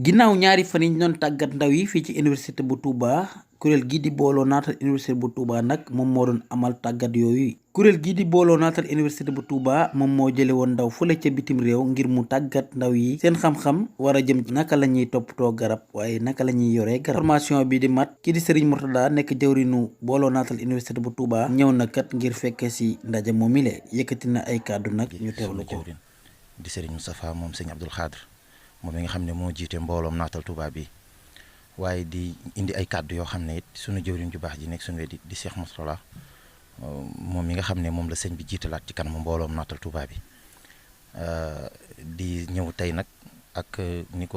ginnaaw ñaari fan yi ñu doon tàggat ndaw yi fii ci université bu Touba kuréel gii di booloo naatal université bu Touba nag moom moo doon amal tàggat yooyu. kuréel gii di booloo naatal université bu Touba moom moo jële woon ndaw fële ca bitim réew ngir mu tàggat ndaw yi seen xam-xam war a jëm naka la ñuy toppatoo garab waaye naka la ñuy yoree garab. formation bi di mat kii di Serigne Mourtada nekk jawrinu booloo naatal université bu Touba ñëw na kat ngir fekke si ndaje moomile yëkkati na ay kàddu nag ñu teewlu ko. di Serigne Moustapha moom Serigne Abdoul Khadr moom mi nga xam ne moo jiite mbooloom naatal Touba bi waaye di indi ay kàddu yoo xam ne it sunu jëwriñ ju baax ji nekk sunu wet di Cheikh Moustapha moom mi nga xam ne moom la sëñ bi jiitalaat ci kanamu mbooloom naatal Touba bi di ñëw tey nag ak ni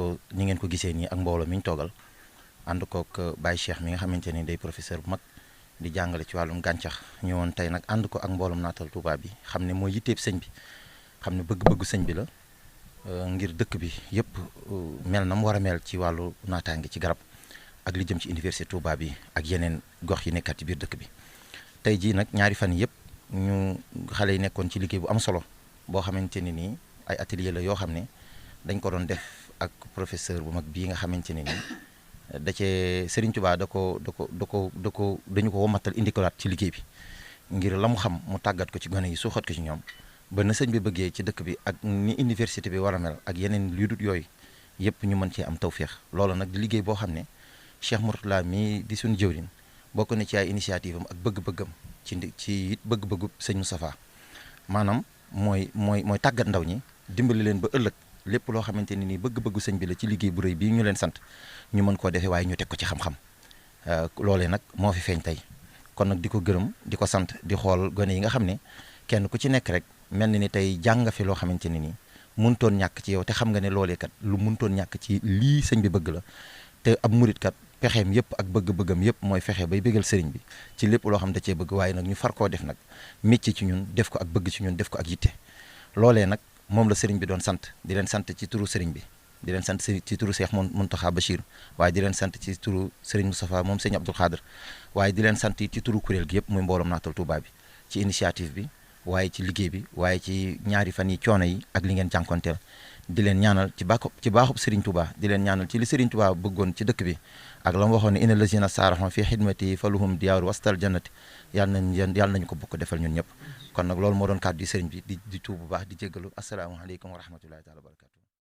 ngeen ko gisee nii ak mbooloo mi ñu toogal ànd kook Baye Cheikh mi nga xamante ni day professeur bu mag di jàngale ci wàllum gàncax ñëwoon tey nag ànd ko ak mbooloom naatal Touba bi xam ne mooy yitteeb sëñ bi xam ne bëgg-bëggu sëñ bi la ngir dëkk bi yëpp mel na mu war a mel ci wàllu naataange ci garab ak li jëm ci université Touba bi ak yeneen gox yi nekkat ci biir dëkk bi tey jii nag ñaari fan yëpp ñu xale yi nekkoon ci liggéey bu am solo boo xamante ne nii ay atelier la yoo xam ne dañ ko doon def ak professeur bu mag bii nga xamante ne nii da cee Serigne Touba dañu ko womatal indi ko laat ci liggéey bi ngir la mu xam mu tàggat ko ci gone yi suuxat ko ci ñoom ba na sëñ bi bëggee ci dëkk bi ak ni université bi war a mel ak yeneen yu dul yooyu yëpp ñu mën cee am tawféex loolu nag di liggéey boo xam ne Cheikh Mourtada mii di suñu jëwriñ bokk na ci ay initiative am ak bëgg-bëggam ci it bëgg-bëggu sëñ Moustapha maanaam mooy tàggat ndaw ñi dimbali leen ba ëllëg lépp loo xamante ne nii bëgg-bëggu sëñ bi la ci liggéey bu rëy bii ñu leen sant ñu mën koo defee waaye ñu teg ko ci xam-xam loolee nag moo fi feeñ tey kon nag di ko gërëm di ko sant di xool gone yi nga xam ne kenn ku ci nekk rek mel ni tey jàng nga fi loo xamante ne nii mënutoon ñàkk ci yow te xam nga ne loolee kat lu mënutoon ñàkk ci lii sëñ bi bëgg la te ab murit kat pexeem yëpp ak bëgg-bëggam yëpp mooy fexe bay bëggal sëriñ bi ci lépp loo xam da cee bëgg waaye nag ñu far koo def nag métier ci ñun def ko ak bëgg ci ñun def ko ak yitte loolee nag moom la sëriñ bi doon sant di leen sant ci turu sëriñ bi di leen sant ci turu Cheikh Mountakha Bachir waaye di leen sant ci turu sëriñ Moustapha moom sëriñ Abdoul Khadr waaye di leen sant ci turu kuréel gi yëpp muy mbooloom naatal Touba bi ci initiative bi waaye ci liggéey bi waaye ci ñaari fan yi coono yi ak li ngeen jànkonteel di leen ñaanal ci baaxub Serigne Touba di leen ñaanal ci li Serigne Touba bëggoon ci dëkk bi ak la mu waxoon ne inna lazina saaraxon fi xidmati faluhum diyaaru wastal jannati yàlla nañu ko bokk defal ñun ñëpp kon nag loolu moo doon kàddu yi Serigne bi di tuub bu baax di jéggalu asalaamaaleykum wa rahmatullahi taala wa barakatu